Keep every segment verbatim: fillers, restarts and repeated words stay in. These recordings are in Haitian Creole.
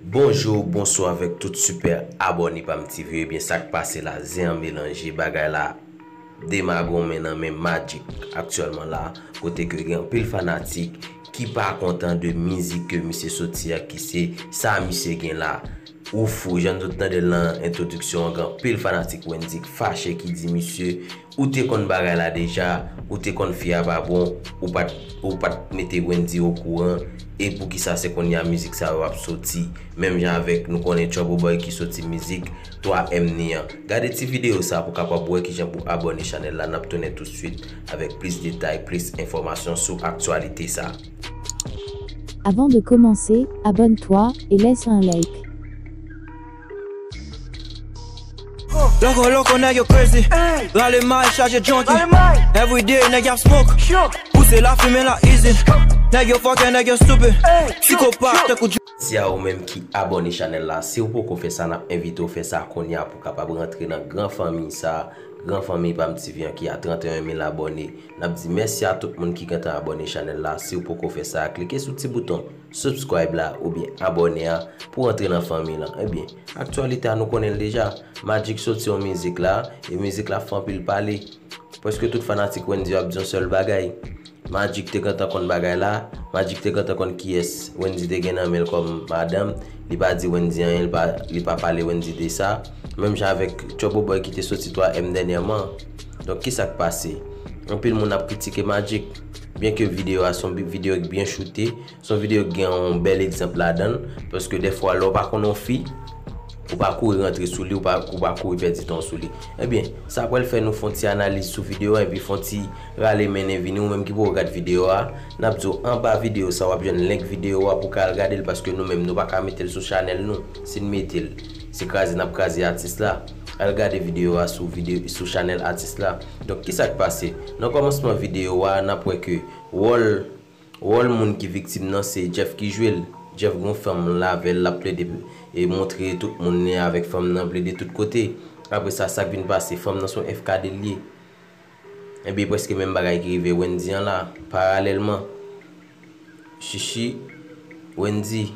Bonjou, bonswa avèk tout sipè abòne Pam T V. Ebyen, sa k pase la, zen an melanje, bagay la demagonnen nan men Magic aktyèlman la, kote ke gen anpil fanatik ki pa kontan de mizik ke misye soti a, ki se sa misye gen la. Ou fou, jan nou t tande l nan entwodiksyon an, gen anpil fanatik Wendyy k fache, ki di misye, ou te konn bagay la deja, ou te konn fi a pa bon, ou pa t, ou pa t mete Wendyy okouran, e poukisa se kounye a mizik sa yo ap soti, menm jan avèk nou konnen Trouble Boy ki soti mizik twa M ni an. Gade ti videyo sa pou kapab wè kijan pou abòne chanèl la, n ap tounen tousuit avèk plis detay, plis enfòmasyon sou aktyalite sa. Avant de commencer, abonne-toi et laisse un like. Loco, loco, nèg yo crazy. Rale may, chaje junkie. Everyday, nèg y ap smoke. Pouse lafimen la easy. Nèg yo fucking, nèg yo stupid. Psikopat, tankou Si a ou menm ki abòne chanèl la, si w poko fè sa, n ap envite w fè sa kounye a pou w kapab rantre nan gran fanmi sa, gran fanmi Pam T V an ki a trannteyen mil abòne. N ap di mèsi a tout moun ki gentan abòne chanèl la. Si w poko fè sa, klike sou ti bouton subscribe la oubyen abòne a pou w antre nan fanmi lan. Ebyen, aktyalite a nou konnen l deja. Magic soti yon mizik la, e mizik la fè anpil pale. Prèske tout fanatik Wendyy yo ap di yon sèl bagay. Magic te gentan konn bagay la, Magic te gentan konn kiyès Wendyy te gen nan men l kòm madanm, li pa di Wendyy anyen, li pa, li pa pale Wendyy de sa. Menm jan avèk Trouble Boy ki te soti twa M dènyèman. Donk, kisa k pase? Anpil moun ap kritike Magic, byenke videyo a se yon bi-, videyo ki byen choute, se yon videyo ki gen yon bèl egzanp ladan l, paske dèfwa lè w pa konn yon fi, ou pa kouri rantre sou li, ou pa, ou pa kouri pèdi tan w sou li. Ebyen, sa pral fè nou fè yon ti analiz sou videyo a, epi fè yon ti rale mennen vini, ou menm ki poko gad videyo a, n ap di w anba videyo sa, w ap jwenn link videyo a pou w ka al gade l, paske nou menm nou pa ka mete l sou chanèl nou. Si n mete l, se kraze n ap kraze atis la. Al gade videyo a sou videyo, sou chanèl atis la. Donk, kisa k pase? Nan kòmansman videyo a, n ap wè ke wòl, wòl moun ki viktim nan se Jeff ki jwe l. Jeff gon fanm l avè l, l ap plede e montre tout moun li avèk fanm nan, plede tout kote. Apre sa, sa k vin pase? Fanm nan se yon F K de l ye. Ebyen, prèske menm bagay ki rive Wendyy an la, paralèlman. Chichi, Wendyy.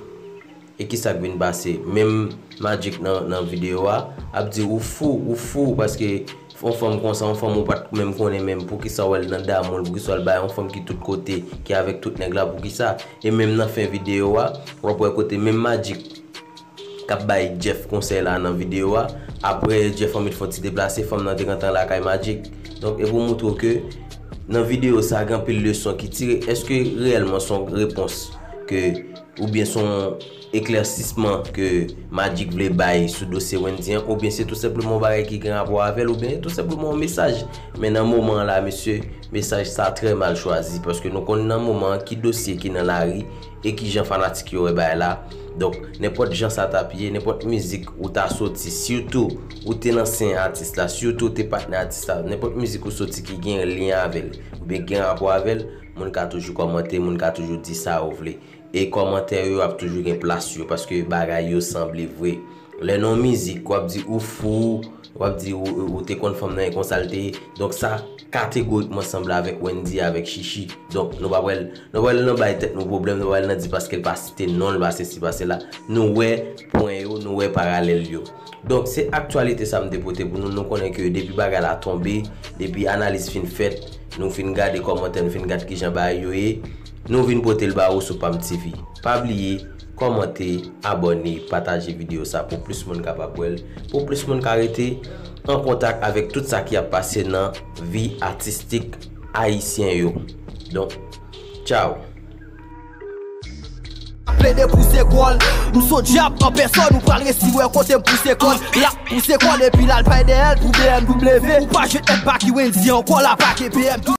E kisa k vin pase? Menm Magic nan, nan videyo a ap di ou fou, ou fou, paske yon fanm konsa, yon fanm ou pa t menm konnen menm, poukisa w wè l nan damou l, poukisa w al bay yon fanm ki tout kote, ki avèk tout nèg la, poukisa? E menm nan fen videyo a, w ap wè kote menm Magic k ap bay Jeff konsèy la nan videyo a. Apre, Jeff anvi fè yon ti deplase, fanm nan te gentan lakay Magic. Donk, e pou moutre w ke nan videyo sa, gen anpil leson ki tire. Èske reyèlman se yon repons ke, oubyen se yon eklèsisman ke Magic vle bay sou dosye Wendyy an, oubyen se tou senpleman yon bagay ki gen rapò avè l, oubyen tou senpleman yon mesaj? Men nan moman an la, mesye, mesaj sa trè mal chwazi, paske nou konn nan moman an ki dosye ki nan lari, e kijan fanatik yo wè bagay la. Donk, nenpòt jan sa t ap ye, nenpòt mizik ou ta soti, sitou ou te nan sen atis la, sitou ou te patnè atis la, nenpòt mizik ou soti ki gen lyen avè l, oubyen gen rapò avè l, moun ka toujou kòmante, moun ka toujou di sa yo vle. E kòmantè yo ap toujou gen plas yo, paske bagay yo sanble vre. Lè nan yon mizik, w ap di ou fou, w ap di ou, ou te konn fanm nan e konsa l te ye. Donk sa kategorikman sanble avèk Wendyy, avèk Chichi. Donk nou pa pral, nou pa pral nan bay tèt nou pwoblèm, nou pa pral nan di paske l pa site non l, pa sesi, pa sela. Nou wè pwen yo, nou wè paralèl yo. Donk se aktyalite sa m te pote pou nou. Nou konnen ke depi bagay la tonbe, depi analiz fin fèt, nou fin gade kòmantè, nou fin gade kijan bagay yo ye, nou vin pote l ba ou sou Pam T V. Pa bliye, kòmante, abòne, pataje videyo sa pou plis moun kapab wè l, pou plis moun ka rete an kontak avèk tout sa ki ap pase nan vi atistik ayisyen yo. Donk, tchaw! Plede pouse kò l. M s on dyab an pèsòn, ou pral resi wè kote m pouse kò l. L ap pouse kò l epi l al bay dèyè l pou B M W. Ou pa jwenn èt pa ki Wendyy ankò, l ap pake B M W.